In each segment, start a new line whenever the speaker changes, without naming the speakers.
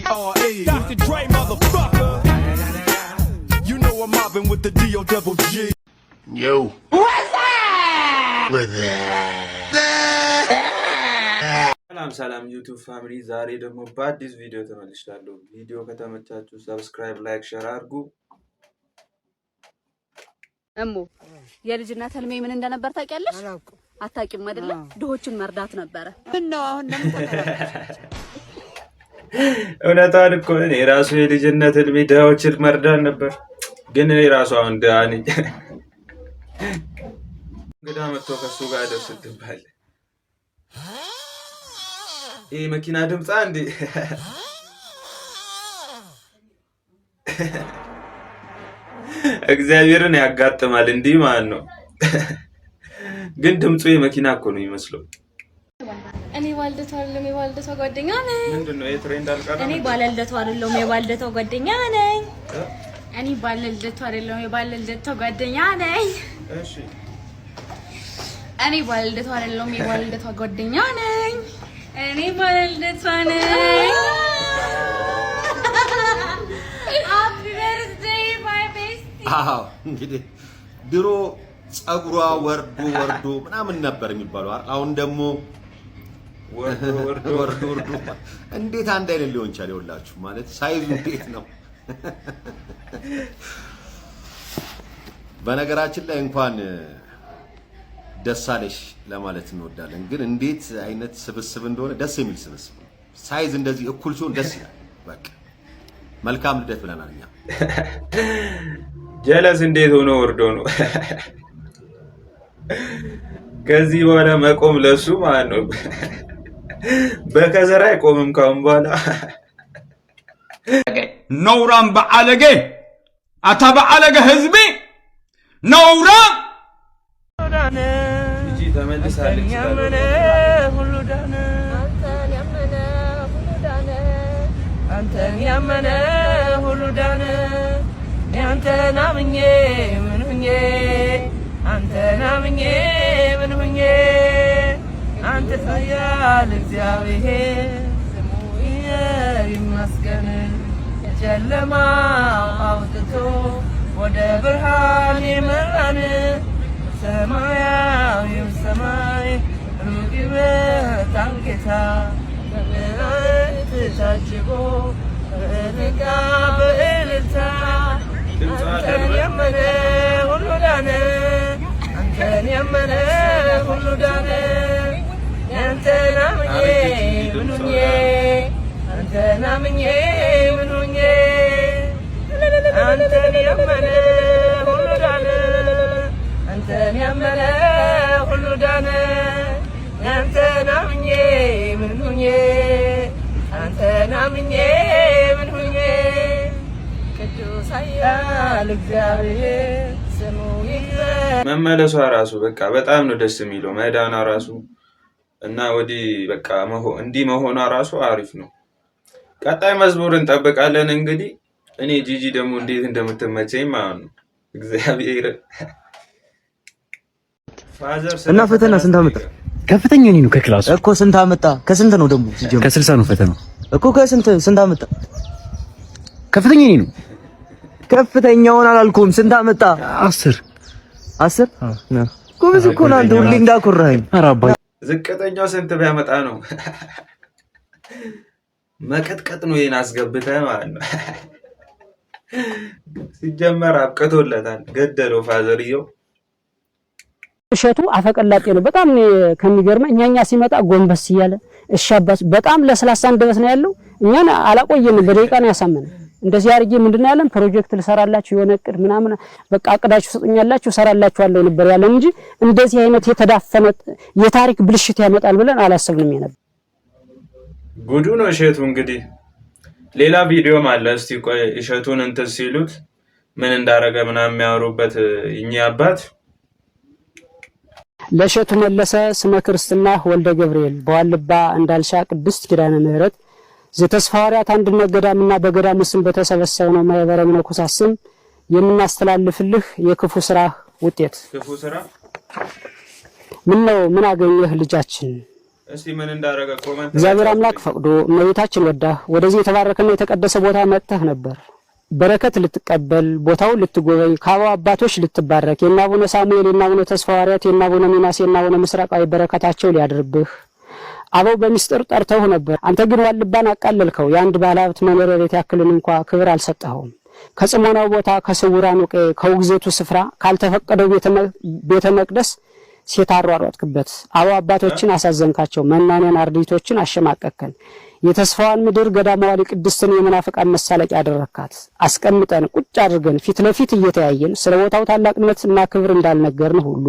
Dr. Dre, motherfucker. You know I'm mobbing with the D O double G.
Yo. What's up? What's
ሰላም ሰላም YouTube family፣ ዛሬ ደግሞ በአዲስ ቪዲዮ ተመልሻለሁ። ቪዲዮ ከተመቻችሁ subscribe፣ like፣ share አድርጉ።
እሙ፣ የልጅነት ህልሜ ምን እንደነበር ታውቂያለሽ? አታውቂም አይደለ? ድሆችን መርዳት ነበረ።
ምን ነው አሁን ለምን
እውነቷን እኮ፣ እኔ ራሱ የልጅነት ህልሜ ድሃዎችን መርዳት ነበር። ግን እኔ ራሱ አሁን ድሃ ነኝ። እንግዳ መጥቶ ከሱ ጋር ደርስ ትባል። ይህ መኪና ድምፃ እንዴ! እግዚአብሔርን ያጋጥማል እንዲህ ማለት ነው። ግን ድምፁ የመኪና እኮ ነው የሚመስለው።
እኔ ባለልደቷ አይደለም፣ የባለልደቷ ጓደኛ ነኝ።
ምንድን ነው ይሄ trend አልቀረም?
እኔ ባለልደቷ አይደለሁም፣ የባለልደቷ ጓደኛ ነኝ። እኔ ባለልደቷ አይደለሁም፣ የባለልደቷ ጓደኛ ነኝ።
እሺ።
እኔ ባለልደቷ አይደለሁም፣ የባለልደቷ ጓደኛ ነኝ። እኔ ባለልደቷ ነኝ። Happy birthday, my bestie።
አዎ፣ እንግዲህ ድሮ ጸጉሯ ወርዶ ወርዶ ምናምን ነበር የሚባለው አይደል? አሁን ደግሞ
ወርዶ ወርዶ
ወርዶ ወርዶ እንዴት አንድ አይነት ሊሆን ይችላል? ይኸውላችሁ ማለት size ኡ እንዴት ነው? በነገራችን ላይ እንኳን ደስ አለሽ ለማለት እንወዳለን፣ ግን እንዴት አይነት ስብስብ እንደሆነ፣ ደስ የሚል ስብስብ ነው። Size እንደዚህ እኩል ሲሆን ደስ ይላል። በቃ መልካም ልደት ብለናል እኛ።
ጀለስ እንዴት ሆኖ ወርዶ ነው? ከዚህ በኋላ መቆም ለሱ ማለት ነው። በከዘራ አይቆምም ካሁን በኋላ።
ነውራም በዓለጌ፣ አታ በዓለጌ ህዝቢ ነውራም።
ጂጂ ተመልሳለች።
አንተን ያመነ ሁሉ ዳነ።
አንተን ያመነ ሁሉ ዳነ። አንተን አምኜ ምን ሁኜ፣ አንተን አምኜ ምን ሁኜ፣ አንተ ኃያል እግዚአብሔር ስሙ ይመስገን። ከጨለማ አውጥቶ ወደ ብርሃን የመራን፣ ሰማያዊው ሰማይ ሩቅ ይመጣል ጌታ፣ በመላእክት ታጅቦ በእልልታ በእልልታ። አንተን ያመነ ሁሉ ዳነ። አንተን ያመነ ሁሉ ዳነ። አንተን አምኜ ምን ሁኜ፣ አንተን አምኜ ምን ሁኜ፣ አንተን ያመነ ሁሉ ዳነ። አንተን ያመነ ሁሉ ዳነ። አንተን አምኜ ምን ሁኜ፣ አንተን አምኜ ምን ሁኜ፣ ቅዱስ ኃያል እግዚአብሔር ስሙ ይክበር።
መመለሷ ራሱ በቃ በጣም ነው ደስ የሚለው። መዳኗ ራሱ እና ወዲህ በቃ እንዲህ መሆኗ ራሱ አሪፍ ነው። ቀጣይ መዝሙር እንጠብቃለን። እንግዲህ እኔ ጂጂ ደግሞ እንዴት እንደምትመቸኝ ማለት ነው። እግዚአብሔር father
እና ፈተና ስንት አመጣ?
ከፍተኛ እኔ ነው ከ class ኡ።
እኮ ስንት አመጣ? ከስንት ነው ደግሞ ሲጀምር?
ከ60 ነው ፈተናው።
እኮ ከስንት ስንት አመጣ?
ከፍተኛ እኔ ነው።
ከፍተኛውን አላልኩም። ስንት አመጣ?
10።
10። ጎበዝ እኮ ነህ አንተ፣ ሁሌ እንዳኮራኸኝ።
ኧረ አባዬ።
ዝቅተኛው ስንት ቢያመጣ ነው? መቀጥቀጥ ነው ይሄን አስገብተህ ማለት ነው። ሲጀመር አብቅቶለታል። ገደለው father የው።
እሸቱ አፈቀላጤ ነው። በጣም ከሚገርመኝ እኛኛ ሲመጣ ጎንበስ እያለ እሺ አባስ፣ በጣም ለስላሳ አንደበት ነው ያለው። እኛን አላቆየንም፣ በደቂቃ ነው ያሳመነን። እንደዚህ አድርጌ ምንድነው ያለን ፕሮጀክት ልሰራላችሁ የሆነ እቅድ ምናምን በቃ አቅዳችሁ ሰጡኛላችሁ እሰራላችኋለሁ ነበር ያለን እንጂ እንደዚህ አይነት የተዳፈነ የታሪክ ብልሽት ያመጣል ብለን አላሰብንም ነበር።
ጉዱ ነው እሸቱ። እንግዲህ ሌላ ቪዲዮም አለ። እስቲ ቆይ እሸቱን እንትን ሲሉት ምን እንዳረገ ምናምን የሚያወሩበት እኚህ አባት።
ለእሸቱ መለሰ፣ ስመ ክርስትና ወልደ ገብርኤል፣ በዋልባ እንዳልሻ ቅድስት ኪዳነ ምሕረት ዘተስፋ ሐዋርያት አንድነት ገዳምና በገዳሙ ስም በተሰበሰብነው ማህበረ መነኮሳት ስም የምናስተላልፍልህ የክፉ ስራ ውጤት።
ክፉ ስራ።
ምን ነው፣ ምን አገኘህ ልጃችን?
እስቲ ምን እንዳደረገ comment ላይ
እግዚአብሔር አምላክ
ጻፉልኝ።
ፈቅዶ እመቤታችን ወዳህ ወደዚህ የተባረከና የተቀደሰ ቦታ መጥተህ ነበር። በረከት ልትቀበል፣ ቦታውን ልትጎበኝ፣ ከአበው አባቶች ልትባረክ፣ የእነ አቡነ ሳሙኤል፣ የእነ አቡነ ተስፋ ሐዋርያት፣ የእነ አቡነ ሚናስ፣ የእነ አቡነ ምስራቃዊ በረከታቸው ሊያድርብህ አበው በሚስጥር ጠርተውህ ነበር። አንተ ግን ዋልባን አቃለልከው። የአንድ ባለሀብት መኖሪያ ቤት ያክልን እንኳ ክብር አልሰጠኸውም። ከጽሞናው ቦታ፣ ከስውራኑ ቀዬ፣ ከውግዘቱ ስፍራ፣ ካልተፈቀደው ቤተ መቅደስ ሴት አሯሯጥክበት። አበው አባቶችን አሳዘንካቸው። መናንያን አርድእቶችን አሸማቀቅከን። የተስፋዋን ምድር ገዳመ ዋሊ ቅድስትን የመናፍቃን መሳለቂያ አደረካት። አስቀምጠን ቁጭ አድርገን ፊት ለፊት እየተያየን ስለ ቦታው ታላቅነት እና ክብር እንዳልነገርን ሁሉ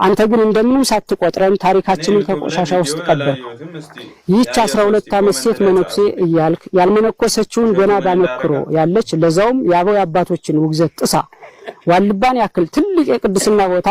አንተ ግን እንደምንም ሳትቆጥረን
እኔ
ታሪካችንን
ዩቱብ ላይ
ከቆሻሻ ውስጥ
ቪዲዮን
ቀበርከው።
አላየሁትም። እስቲ
ይህች
ያየ
አስራ
ሰው
ሁለት
እስቲ
ዓመት
comment
ሴት
ላይ
መነኩሴ
ጻፉልኝ።
እያልክ ያልመነኮሰችውን
እሸቱ
ገና
ምን
ባመክሮ
እንዳደረጋት።
ያለች፣ ለዛውም የአበው የአባቶችን ውግዘት ጥሳ ዋልባን ያክል ትልቅ የቅድስና ቦታ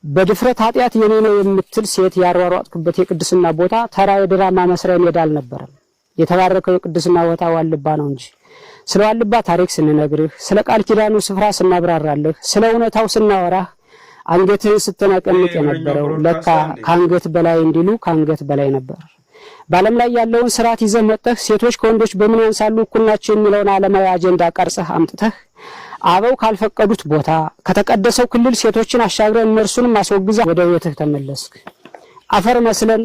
በድፍረት ኃጢአት የኔ ነው የምትል ሴት ያሯሯጥክበት የቅድስና ቦታ ተራ የድራማ መስሪያ ሜዳ አልነበረም። የተባረከው የቅድስና ቦታ ዋልባ ነው እንጂ። ስለ ዋልባ ታሪክ ስንነግርህ፣ ስለ ቃል ኪዳኑ ስፍራ ስናብራራልህ፣ ስለ እውነታው ስናወራህ አንገትህን ስትነቀንቅ
ይሄ እግረኛው
የነበረው ለካ
broadcast እንዴ?
ከአንገት በላይ እንዲሉ ከአንገት በላይ ነበር። በዓለም ላይ ያለውን ስርዓት ይዘህ መጥተህ ሴቶች ከወንዶች በምን ያንሳሉ፣ እኩል ናቸው የሚለውን ዓለማዊ አጀንዳ ቀርጸህ አምጥተህ አበው ካልፈቀዱት ቦታ ከተቀደሰው ክልል ሴቶችን አሻግረህ እነርሱንም አስወግዘህ ወደ ቤትህ ተመለስክ። አፈር መስለን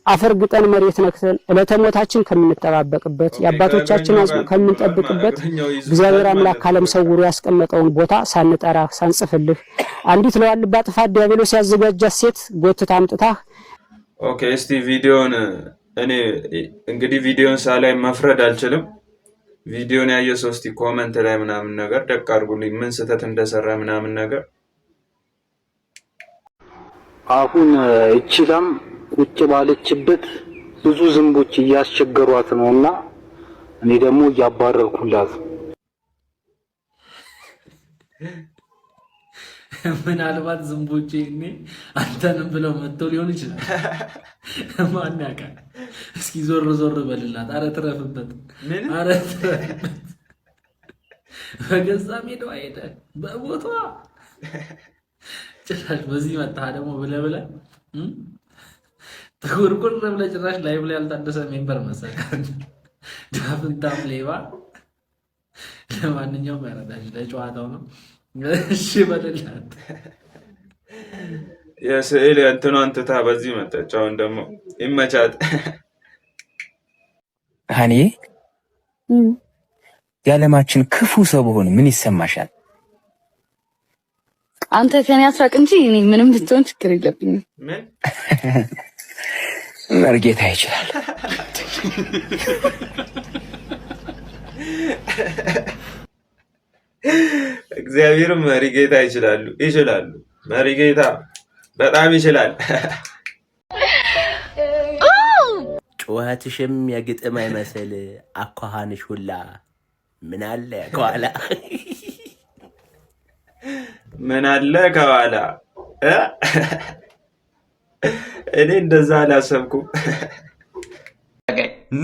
አፈር ግጠን መሬት ነክተን ዕለተ ሞታችን ከምንጠባበቅበት የአባቶቻችን
ከእግረኛው
አጽም
ጋር
ከምንጠብቅበት
እግረኛው ይዞታል
እግዚአብሔር አምላክ
ማለት ነው።
ከዓለም
በቃ
ሰውሮ ያስቀመጠውን ቦታ ሳንጠራህ ሳንጽፍልህ አንዲት ለዋልባ ጥፋት ዲያብሎስ ያዘጋጃት ሴት ጎትታ አምጥታህ
Okay፣ እስቲ ቪዲዮን እኔ እንግዲህ ቪዲዮን ሳላይ መፍረድ አልችልም። ቪዲዮን ያየ ሰው እስቲ comment ላይ ምናምን ነገር ደቅ አድርጉልኝ፣ ምን ስህተት እንደሰራ ምናምን ነገር።
አሁን እቺ ላም ቁጭ ባለችበት ብዙ ዝንቦች እያስቸገሯት ነውና እኔ ደግሞ እያባረርኩላት ነው።
ምናልባት ዝንቦቼ እኔ አንተንም ብለው መጥተው ሊሆን ይችላል። ማን ያውቃል? እስኪ ዞር ዞር በልላት። አረ ትረፍበት፣
ምን
አረ ትረፍበት። በገዛ ሜዳዋ ሄደ በቦታዋ ጭራሽ በዚህ መጣ ደግሞ ብለህ ብለህ ጥቁርቁር ብለህ ጭራሽ live ላይ ያልታደሰ member መሰለህ። ዳፍንታም ሌባ። ለማንኛውም ያረዳሽ ለጨዋታው ነው። እሺ በልላት።
የስዕል እንትኗን ትታ በዚህ መጣች። አሁን ደግሞ ይመቻት።
ሀኒዬ፣ የዓለማችን ክፉ ሰው ብሆን ምን ይሰማሻል?
አንተ ከኔ አስራቅ እንጂ እኔ ምንም ብትሆን ችግር የለብኝም።
ምን
መርጌታ ይችላል።
እግዚአብሔርም መሪጌታ ይችላሉ ይችላሉ። መሪጌታ በጣም ይችላል።
ጩኸትሽም የግጥም አይመስል አኳኋንሽ ሁላ ምን አለ ከኋላ።
ምን አለ ከኋላ እ? እኔ እንደዛ አላሰብኩም።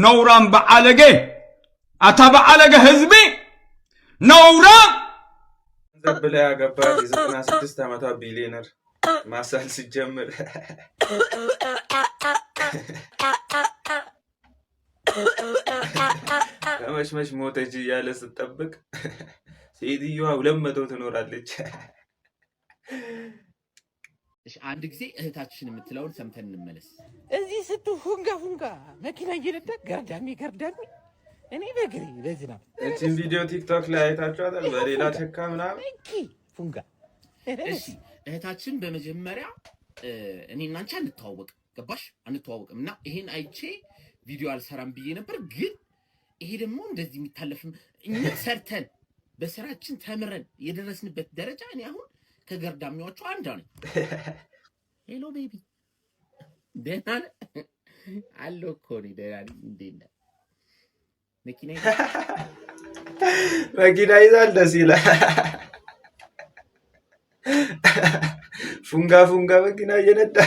ነውራም በዓለጌ፣ አታ በዓለጌ ህዝቢ ነውራም።
ገንዘብ ብላ ያገባት የ96 ዓመቷ ቢሊዮነር ማሳል ሲጀምር ከመሽመሽ ሞተች እያለ ስጠብቅ ሴትዮዋ 200 ትኖራለች።
አንድ ጊዜ እህታችን የምትለውን ሰምተን እንመለስ።
እዚህ ስቱ ሁንጋ ሁንጋ መኪና እየነዳ ገርዳሚ ገርዳሚ እኔ በእግሬ በዝናብ።
እችን ቪዲዮ ቲክቶክ ላይ አይታችኋታል? በሌላ ቸካ ምናምን።
ፉንጋ።
እሺ እህታችን፣ በመጀመሪያ እኔ እና አንቺ አንተዋወቅም፣ ገባሽ? አንተዋወቅም እና ይሄን አይቼ ቪዲዮ አልሰራም ብዬ ነበር። ግን ይሄ ደግሞ እንደዚህ የሚታለፍም እኛ ሰርተን በስራችን ተምረን የደረስንበት ደረጃ እኔ አሁን ከገርዳሚዎቹ አንዷ ነኝ። Hello baby፣ ደህና ነህ? አለሁ እኮ እኔ ደህና ነኝ። እንዴት ነህ? መኪና
መኪና ይዛል፣ ደስ ይላል። ፉንጋ ፉንጋ መኪና እየነዳ።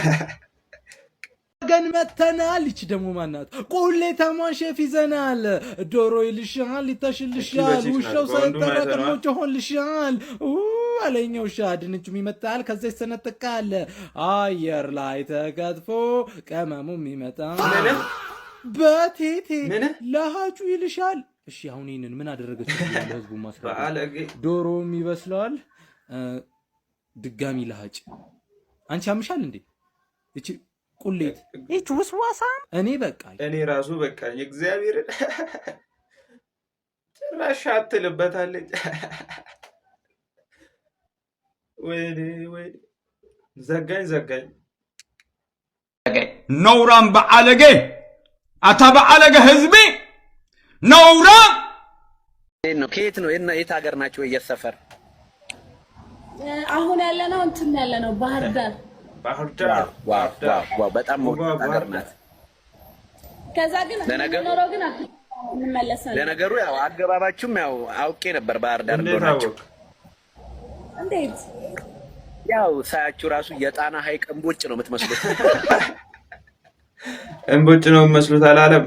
ወገን መተናል። ይቺ ደግሞ ማናት? ቁሌታሟን ሼፍ ይዘናል። ዶሮ ይልሻል፣ ይታሽልሻል፣
በ chick ናት፣
ውሻው
በወንዱም
ሳይጠራ ቀድሞ
አይተነዋል።
ጮሆልሻል። አለኝ ውሻ። ድንቹም ይመጣል፣ ከዛ ይሰነጠቃል። አየር ላይ ተከትፎ ቅመሙም ይመጣል። በቴቴ ለሃጩ ይልሻል። እሺ፣ አሁን ይህንን ምን አደረገች? ለህዝቡ ማስረዳት
በአለጌ።
ዶሮም ይበስለዋል። ድጋሚ ለሃጭ። አንቺ ያምሻል እንዴ? እቺ ቁሌት፣ ይች ውስዋሳ፣ እኔ በቃ
እኔ ራሱ በቃኝ። እግዚአብሔርን ጭራሽ አትልበታለች። ወይኔ ወይኔ፣ ዘጋኝ ዘጋኝ።
ነውራም በዓለጌ፣ ኣታ በዓለጌ ህዝቢ ነውራም።
ነው። ከየት ነው? የት ሀገር ናቸው? የት ሰፈር?
አሁን ያለነው እንትን ያለነው ባህር ዳር።
ባህር ዳር።
Wow፣ በጣም ሀገር ናት።
ከዛ ግን የምንኖረው ግን እንመለሳለን።
ለነገሩ ያው አገባባችሁም ያው አውቄ ነበር ባህር ዳር እንደሆናችሁ።
እንዴት?
ያው ሳያችሁ ራሱ የጣና ሐይቅ እምቦጭ ነው የምትመስሉት።
እምቦጭ ነው የምመስሉት አላለም።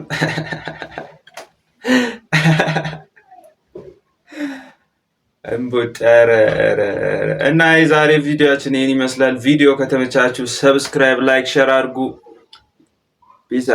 እምቦጭ። ኧረ ኧረ ኧረ። እና የዛሬ ቪዲዮአችን ይህን ይመስላል። ቪዲዮ ከተመቻችሁ subscribe፣ like፣ share አድርጉ። Peace.